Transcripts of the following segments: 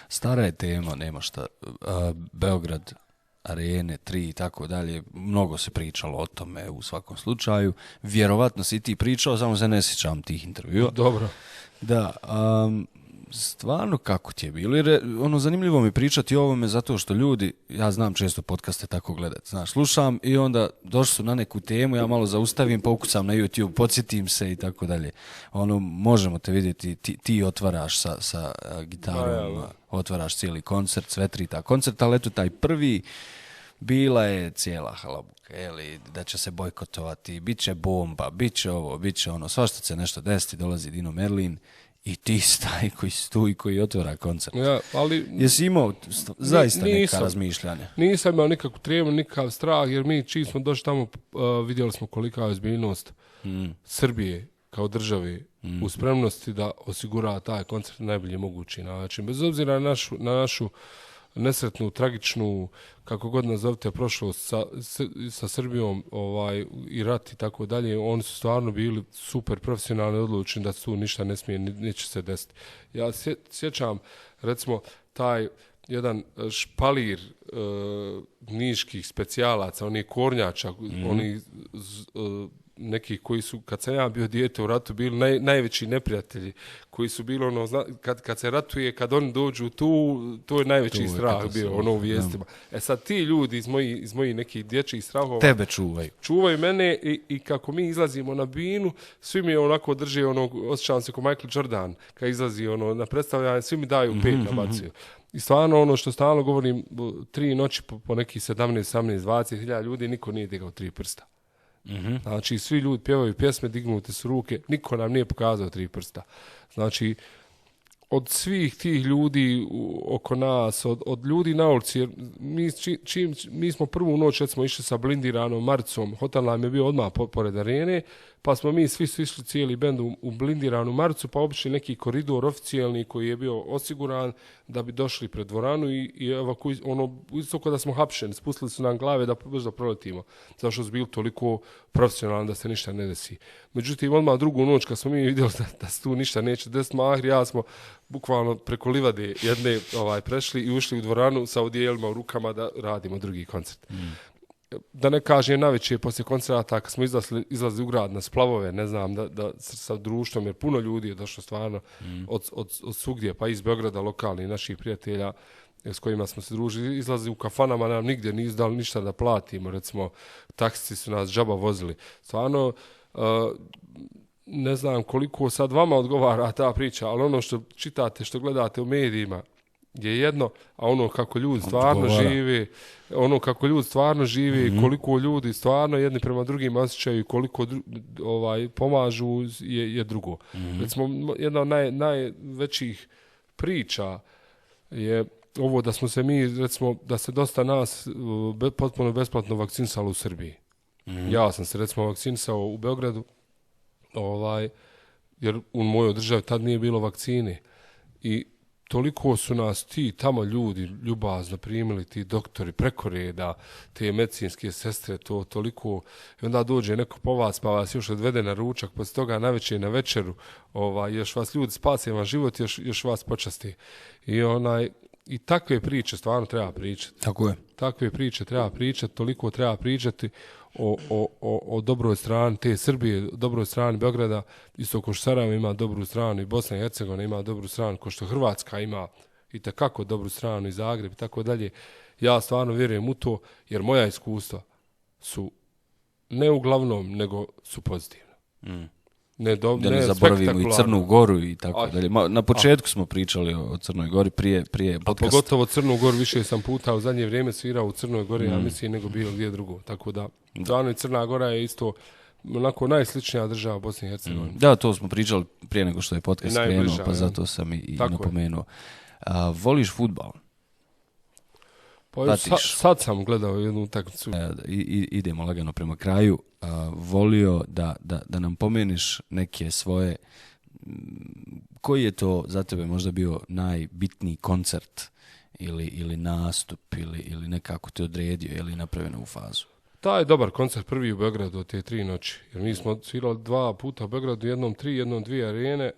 Stara je tema, nema šta. Beograd, Arene, 3 i tako dalje, mnogo se pričalo o tome u svakom slučaju. Vjerovatno si ti pričao, samo se ne sjećam tih intervjua. Dobro. Da, stvarno kako ti je bilo? Jer zanimljivo mi pričati o ovome zato što ljudi, ja znam često podcaste tako gledati, znaš, slušam i onda došli su na neku temu, ja malo zaustavim, pokucam na YouTube, podsjetim se i tako dalje. Možemo te vidjeti, ti otvaraš sa gitarom, otvaraš cijeli koncert, sve 3 ta koncert, ali eto taj prvi, bila je cijela halabuka, da će se bojkotovati, bit će bomba, bit će ovo, bit će ono, svašta će nešto desiti, dolazi Dino Merlin i ti staj koji si tu i koji otvara koncert. Ja, ali jesi imao zaista neka razmišljanja? Nisam imao nikakvu tremu, nikakav strah, jer mi čim smo došli tamo, vidjeli smo kolika je ozbiljnost Srbije kao države u spremnosti da osigura taj koncert na najbolji mogući način. Bez obzira na našu nesretnu, tragičnu, kako god nazovite, prošlost sa Srbijom i rat i tako dalje, oni su stvarno bili super profesionalni, odlučni da tu ništa ne smije, neće se desiti. Ja sjećam, recimo, taj jedan špalir niških specijalaca, oni kornjača, oni neki koji su, kad sam ja bio dijete u ratu, bili najveći neprijatelji, koji su bili kad se ratuje, kad oni dođu tu, to je najveći strah bio, u vijestima. Sad ti ljudi iz mojih nekih dječjih strahova tebe čuvaju mene i kako mi izlazimo na binu, svi mi onako drže, osjećam se kao Michael Jordan, kad izlazi na predstavljanje, svi mi daju 5 nabacuju. I stvarno što stalno govorim, 3 noći po nekih 17, 18, 20 hiljada ljudi, niko nije digao 3 prsta. Znači, svi ljudi pjevaju pjesme, dignute su ruke, niko nam nije pokazao 3 prsta. Znači, od svih tih ljudi oko nas, od ljudi na ulici, jer mi smo prvu noć, recimo, išli sa blindiranom Maricom, hotel nam je bio odmah pored Arene, pa smo mi svi išli cijeli bend u blindiranu Maricu, pa obišli neki koridor oficijalni koji je bio osiguran da bi došli pred dvoranu i isto kao da smo hapšeni, spustili su nam glave da proletimo, zašto su bili toliko profesionalni da se ništa ne desi. Međutim, odmah drugu noć kad smo mi vidjeli da se tu ništa neće desiti, Mahri, ja smo bukvalno preko livade jedne prešli i ušli u dvoranu sa odijelima u rukama da radimo drugi koncert. Da ne kažem navečer poslije koncerta kad smo izlazili u grad na splavove, ne znam, da sa društvom, jer puno ljudi je došlo stvarno od svugdje, pa iz Beograda, lokalnih naših prijatelja s kojima smo se družili, izlazi u kafanama, nam nigdje nisu dali ništa da platimo, recimo taksici su nas džaba vozili. Stvarno, ne znam koliko sad vama odgovara ta priča, ali ono što čitate, što gledate u medijima je jedno, a ono kako ljudi stvarno žive, koliko ljudi stvarno jedni prema drugim osjećaju, koliko pomažu je drugo. Recimo, jedna od najvećih priča je ovo da smo se mi, recimo, da se dosta nas potpuno besplatno vakcinisalo u Srbiji. Ja sam se, recimo, vakcinisao u Beogradu, jer u mojoj državi tad nije bilo vakcine. I toliko su nas ti tamo ljudi ljubazno primili, ti doktori preko reda, te medicinske sestre, to toliko. I onda dođe neko po vas, pa vas još odvede na ručak, poslije toga navečer na večeru, još vas ljudi spase vam život, još vas počasti. I takve priče stvarno treba pričati. Tako je. Takve priče treba pričati, toliko treba pričati o dobroj strani te Srbije, dobroj strani Beograda, isto ko što Sarajevo ima dobru stranu i Bosna i Hercegovina ima dobru stranu, ko što Hrvatska ima i tekako dobru stranu i Zagreb i tako dalje. Ja stvarno vjerujem u to, jer moja iskustva su ne uglavnom, nego su pozitivna. Da ne zaboravimo i Crnu Goru i tako dalje. Na početku smo pričali o Crnoj Gori prije podcasta. A pogotovo Crnu Goru više sam puta u zadnje vrijeme svirao u Crnoj Gori, ja mislim, nego bilo gdje drugo. Tako da, stvarno i Crna Gora je isto onako najsličnija država Bosne i Hercegovine. Da, to smo pričali prije nego što je podcast krenuo, pa zato sam i napomenuo. Voliš fudbal? Pa sad sam gledao jednu utakmicu. Idemo lagano prema kraju. Volio da nam pomeniš neke svoje, koji je to za tebe možda bio najbitniji koncert ili nastup ili nekako te odredio ili napravio u fazu? Taj je dobar koncert prvi u Beogradu od te 3 noći. Jer mi smo svirali 2 puta u Beogradu, jednom 3, jednom 2 arene.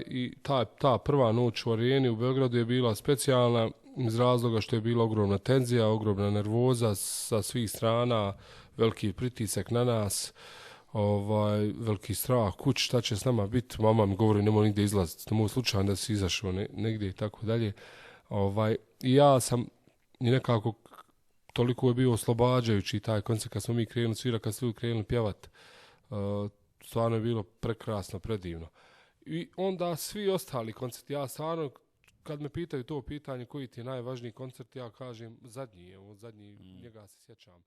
I ta prva noć u areni u Beogradu je bila specijalna iz razloga što je bila ogromna tenzija, ogromna nervoza sa svih strana, veliki pritisak na nas, veliki strah, kuć, šta će s nama biti. Mama mi govori nemoj nigdje izlaziti, nemoj slučajno da si izašao negdje i tako dalje. I ja sam i nekako toliko je bio oslobađajući taj koncert kad smo mi krenuli svirati, kad smo krenuli pjevat. Stvarno je bilo prekrasno, predivno. I onda svi ostali koncerti, ja stvarno, kad me pitaju to pitanje koji ti je najvažniji koncert, ja kažem zadnji, njega se sjećam.